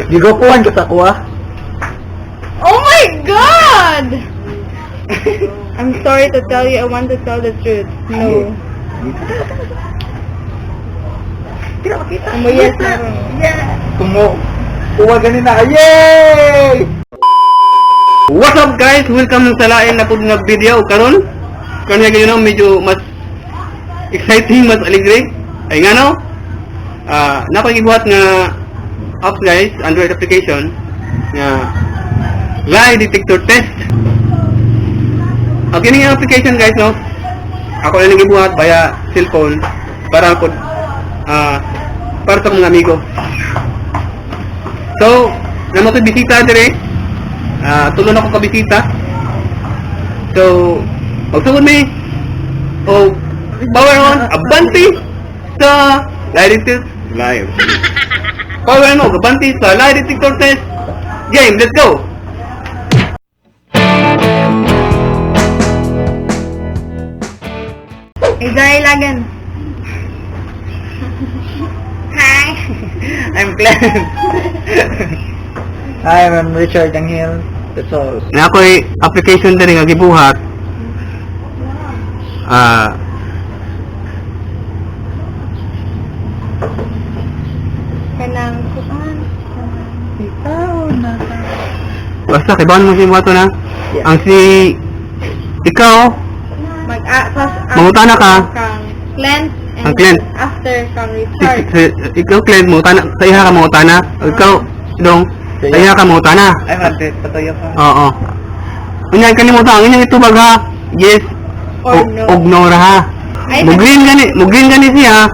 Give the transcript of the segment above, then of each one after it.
Gigupuhan ka sa kuha. Oh my God! I'm sorry to tell you, I want to tell the truth. No. Hindi na makita. Mo yes na ron. Yeah! Tumo. Kuha ganin na. Yay! What's up, guys? Welcome sa lain na pud nga video karon. Karon nga gyud medyo mas exciting, mas alegre. Ay nga no? Ah, napagibuhat nga apps, guys, Android application nga lie detector test. Okay ni nga application, guys, no. Ako lang gibuhat via cellphone para ko para sa mga amigo. So, namo ko'y bisita dire. Ah, tulo na ko kabisita. So, magsugod mi. O power on, abante sa lie detector live. Power on, og abante sa lie detector test. Game, let's go. Hey, Lagan. Hi. I'm Glenn. Hi, I'm Richard Angel. That's all. Na ako'y application diri nga gibuhat. Ah, Kanang kuan. Ikaw na. Basta kay mo si buhato na. Yeah. Ang si ikaw Mag Mangutana ka. Kang Clint and Ang Clint. After kang si, Richard. si, ikaw Glenn mo tana sa iha ka mo tana. Ikaw dong sa iha ka mo tana. Ay, mante. Patayo ka. Oo. Unya kalimutan ang inyong itubag ha. Yes. Or no. Og no ra ha. Ay, Mo-green gani, mo-green gani siya.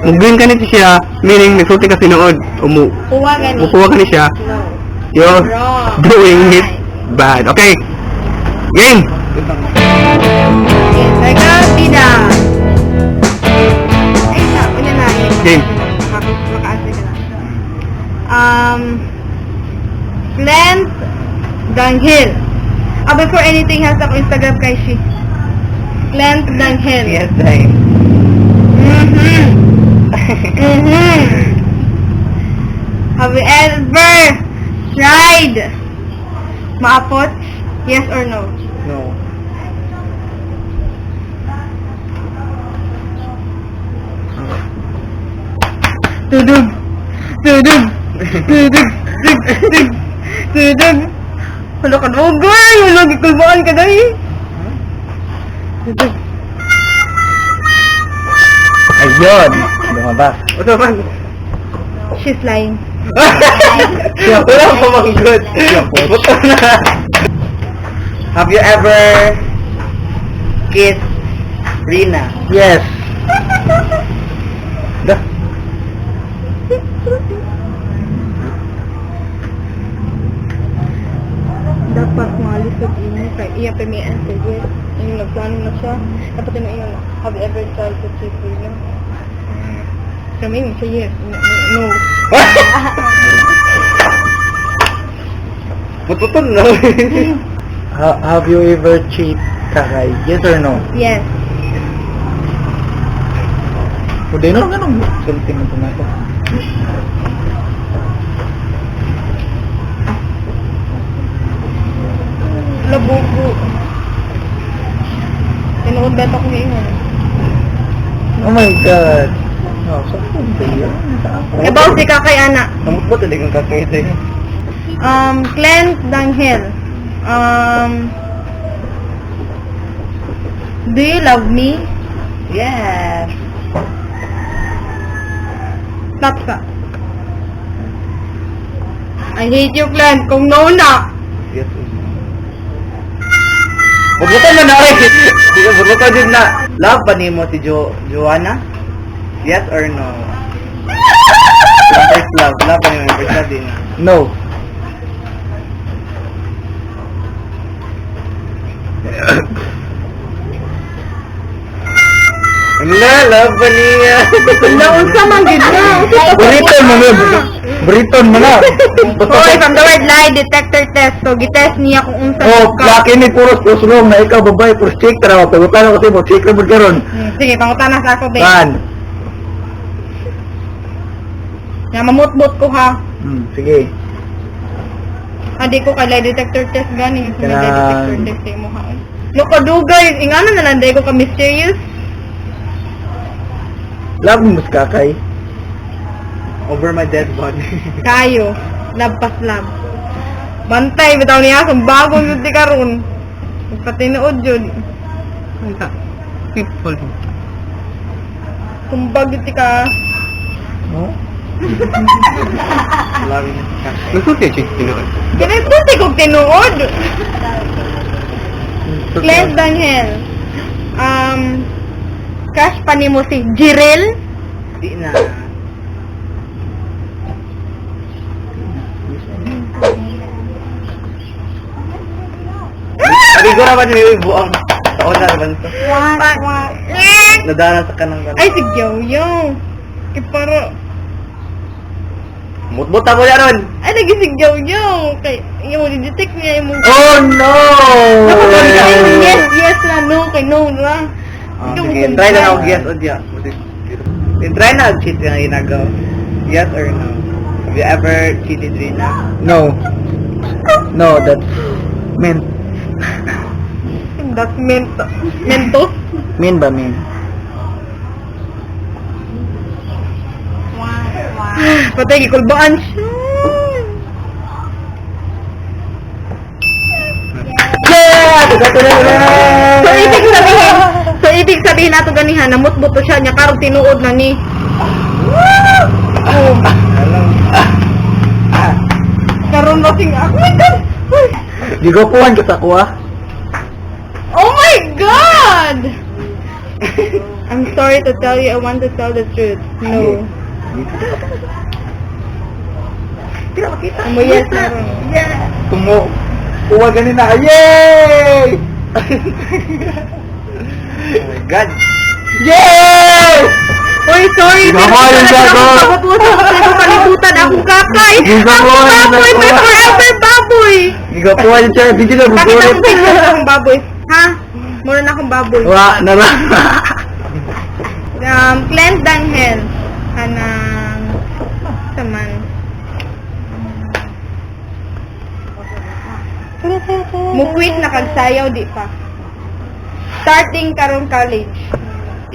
Mo-green gani siya, meaning nagsulti ka tinuod. O mo Kuha gani. mukuha gani siya. No. You're Wrong. doing it bad. Okay. Game. Okay, teka, bida. Ay, sa, una na. Game. Maka-answer ka na. Clint Dunhill. Ah, before anything else, ako Instagram kay she. Clint Dunhill. Yes, I. Have you ever tried maapot? Yes or no? No. Tudug! Tudug! Tudug! Tudug! Tudug! Tudug! Hala ka dugay! Hala, gikulbaan ka dahil! Tudug! Ayun! Lumabas. Ano man? She's lying. Wala pa mang good. Buto na. Have you ever kissed Rina? Yes. Da. Dapat mga lisod ini kay iya pa may answer yes. Yung nagplano na siya. Dapat yun yung have you ever tried to cheat Rina? Pero may siya yes. No. No. Bututon na. Have you ever cheat Kakay? Yes or no? Yes. Hindi no, ganun. Sulti mo ito. Labubo. Tinuod ba ito kung ingon? Oh my God. Oh, sa ba yun? Sa ako. About si Kakay Ana. Namut ba talagang kakay ito? Clint Dunhill. Do you love me? Yes. Stop ka. I hate you, Clint. Kung no na. Yes. Bubutan mo na oy. Bubutan din na. Love ba nimo si Joanna? Yes or no? Yung first love. Love ba nimo yung first love din? No. Wala, love ba niya? Wala, unsa man gid na. Briton mo na. Briton mo na. Hoy, from the word lie detector test. So, gitest niya kung unsa Oh, ka. laki ni puros puslong na ikaw babae puros chick tara pagutan ko mo chick ra karon. Sige, pangutana sa ako, babe. Kan. Ya, mamutbot ko ha. Sige. Ah, di ko kay lie detector test gani. May lie detector Kanang- test sa imo ha. Lokadugay, ingano na lang day ko ka mysterious. Love mo kakay. Over my dead body. Kayo, love pas love. Bantay bitaw niya kung bagong yun di karon. Patinuod yun. People. Kumbag yun di ka. No? Love mo kakay. Nagsulti siya tinuod. Kinay kog tinuod. Glenn Daniel. Crush pa nimo si Jirel? Di na. Sabi ko naman may buang. Taon na naman to. Nadala sa kanang Ay, si Gyoyo. Kay para Mutbut ako yan ron. ay lagi si Gyoyo. Kay imo di-detect niya imong Oh no! Dapat kay yes, yes na no kay no na. Ah, sige, try na ako yes o diya. Try na cheat nga ginagawa. Yes or no? Have you ever cheated, Rina? No. No, that's mean. That's mento. Mentos? Mean ba mean? Patay gikulbaan siya. Yeah! So ibig sabihin nato ganihan namutbot to siya niya karong tinuod na ni. Oh. Karon lasing ako. Oh my God! Gigopuan kita ko ah. Oh my God! I'm sorry to tell you, I want to tell the truth. No. Hindi na makita. Mo yes na ron. Yeah! Tumo. Uwa ganin na. Yay! Oh my God. Yay! Uy, sorry. Di ba Pero ko talaga alam akong ko? pabutusan sa akong kalibutan. Akong kakay. Di ba Akong ko alam baboy. ko? My forever baboy. Gigopuan siya. Video na Pakita bubulit. mo picture sa akong baboy. Ha? Mura na akong baboy. Wa, nara. Cleanse Danghel. Kanang... Saman. Mukwit na kagsayaw, di pa. Starting karong college.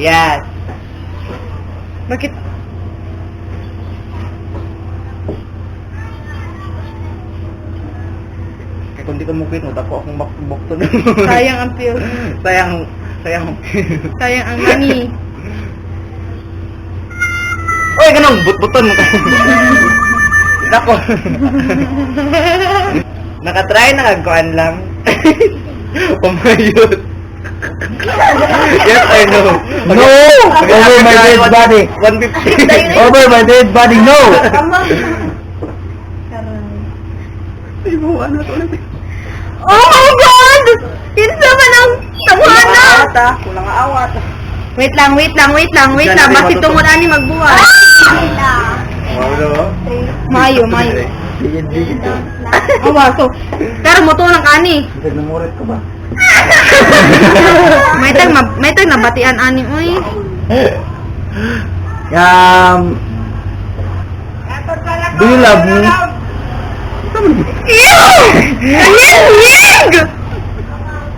Yes. Bakit? Kaya kung di ka mukwit mo, dako akong bakto. Sayang ang pills. Sayang, sayang. Sayang ang money. Oy, ganun, but-buton mo. Nako. Nakatry na kagkuan lang. Pumayot. Yes, I know. No! Over my dead body. 150. Over my dead body, no! Oh my God! Kinsa man ang tawana? Kulang awat. Wait lang, wait lang, wait lang, wait lang. Basi tungod ani magbuhat. Wow, no? Mayo, mayo. Awa, so, pero mo lang kani. Bisag namurit ko ba? May tag nabatian ani oy. Do you love me? Ew! Anying!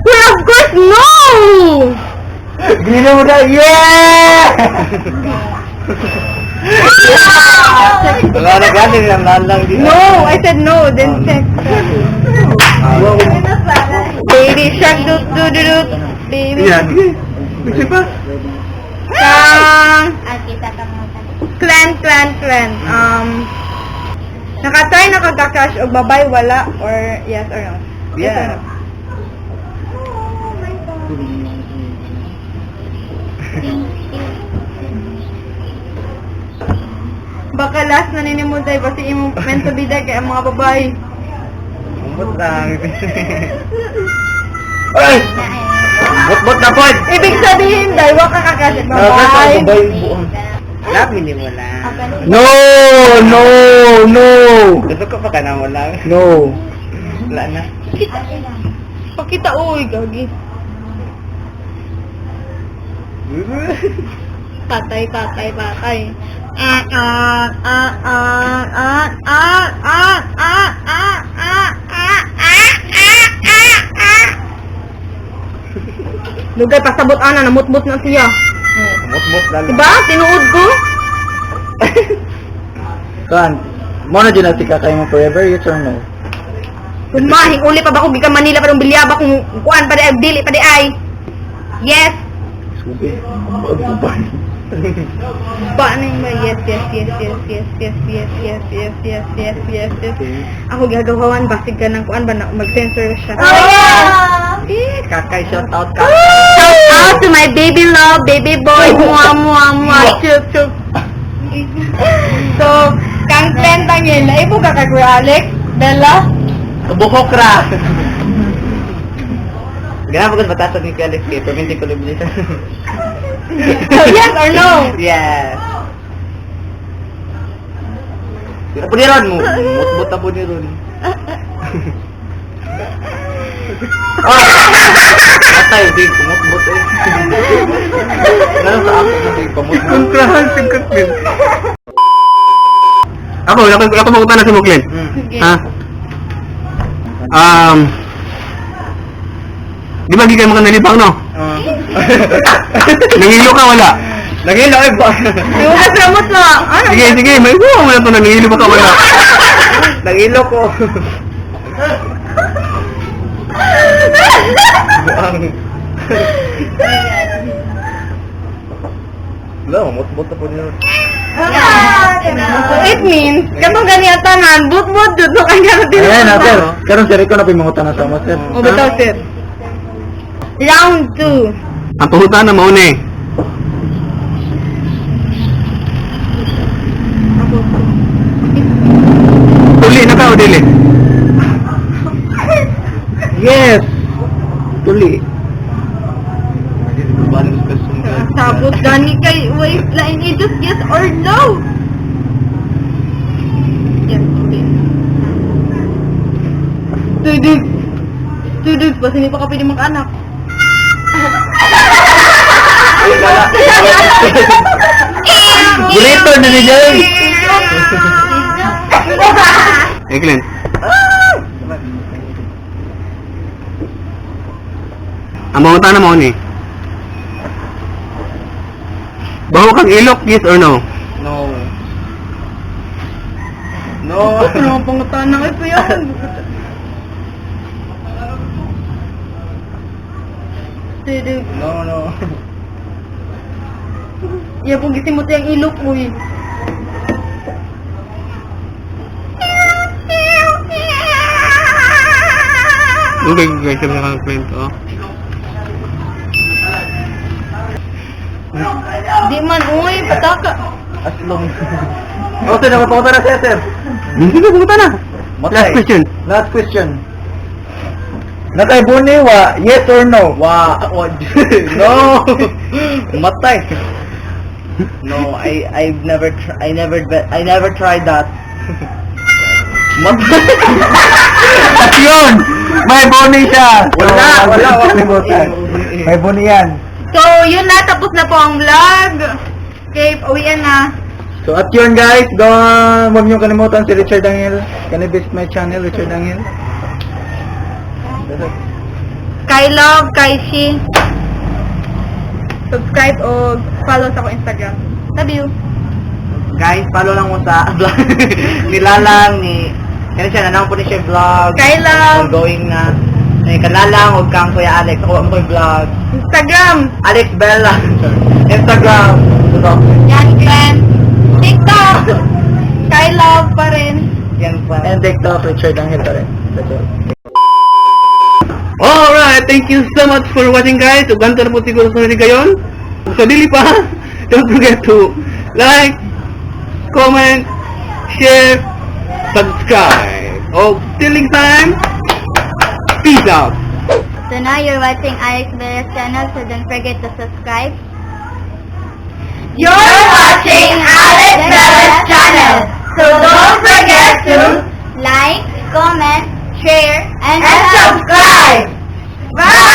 Well, of course, no! Grino mo na, yeah! Wala na gani, lang lang di. No, I said no, then check. Baby shark do do do do. Baby. Yeah. Picture pa. Clan, clan, clan. Nakatry na kagka-crush og babay, wala, or yes or no? Yes or Yeah. no? Baka last na ninimuday, basta imong meant to be there kay ang mga babae. Umbot lang. Ay! Bot-bot na pod! Ibig sabihin, dahil wa ka kakasya Babae. babae. Love me ni mo lang. No! No! No! Gusto ko pa ka na mo lang. No! Wala na. Pakita, uy, gagi. Patay, patay, patay. Ah, ah, ah, ah, ah, ah, ah, ah, ah, ah, ah, ah, ah, ah, ah. Lugay, pasabot ana, namutmot na siya. Mut-mut lalo. Diba? Tinuod ko? Kuan, mo na dyan na si kakay mo forever, yes or no? Kumahing uli pa ba ko gikan Manila pa dong bilyaba kung kuan pa di ay dili pa di ay. Yes. Subi. Pagbuban. Ba na yung ba? Yes, yes, yes, yes, yes, yes, yes, yes, yes, yes. Ako gagawan basig ka ng kuan ba na mag-censor siya. Oh, yeah. Eh, Kakay, shout out kakay. Shout out to my baby love, baby boy. Mua, mua, mua. Chup, chup. So, kang pentangil, ibo ka kay Kuya Alex, Bella. Buhok ra. Ganun pagod batasag ni Kuya Alex kay perminti ko libre. So, yes or no? Yes. Apo ni Ron mo. Mutbut apo ni Ron. Oh! Atay, di kumutbut eh. Ganun sa ako, di kumutbut. Kontrahan si Kaklin. Ako magunta na si Muklin. Sige. Ha? Di ba gikan mga nalibang, no? Ah. Nangilo ka, wala? Nangilo eh ba? Yung kasramot na. Ano? Sige, sige, may buwa mo na to, nangilo ba ka, wala? Nangilo ko. Buang. Wala, mutbut apo ni Ron. So it means, katong ganiya tanan, but-but jud no kanya na Ayan na, sir. Karon sir, ikaw na pinangutan na sa mo, sir. O bitaw, sir. Round 2. Ang pangutan na mauna eh. Uli na ka o dili? Yes! Tuli. Sabot gani kay wait line eh, just yes or no. Yes, okay. Tudug. Tudug, basta hindi pa ka pwede mag-anak. Bulito na ni Jay! Eh, Glenn. Ang pangutan na mauna eh. Baho kang ilok, yes or no? No. No. Ano ang pangutana kay Kuya? Tudug. No, no. Iya pong gisimot yung ilok, uy. Okay, guys, sabi na kang kwento. Oh. Di man, uy, pataka. Aslong. Oh, sir, nakapakita na siya, sir. Sige, pumunta na. Last question. Last question. Natay buni wa, yes or no? Wa, wa, no. Matay. No, I've never I never tried that. Matay. At yun! May buni siya! Wala, wala, wala. Kalimutan. May buni yan. So, yun na, tapos na po ang vlog. Okay, uwian na. So at yun guys, go, huwag niyo kalimutan si Richard Angel. Can you visit my channel, Richard Angel? Kay Love, kay She. Subscribe o follow sa akong Instagram. Love you. Guys, follow lang mo sa vlog nilalang ni kaya siya nanang po ni siya vlog. Kay Love. Ongoing na. Ni kalalang og kang Kuya Alex. Ako mo ko'y vlog. Instagram. Alex Bella. Instagram. Ito. Yan, Glenn. TikTok. Kay Love pa rin. Yan pa. And TikTok, Richard Angel pa rin. That's all. Alright, thank you so much for watching guys. Ug ganto na po siguro sa gayon. Sa dili pa, don't forget to like, comment, share, subscribe. Oh, till next time, peace out. So now you're watching Alex Bella's channel, so don't forget to subscribe. You're watching Alex Bella's channel. So don't forget to Like, comment, share, and and subscribe. Bye!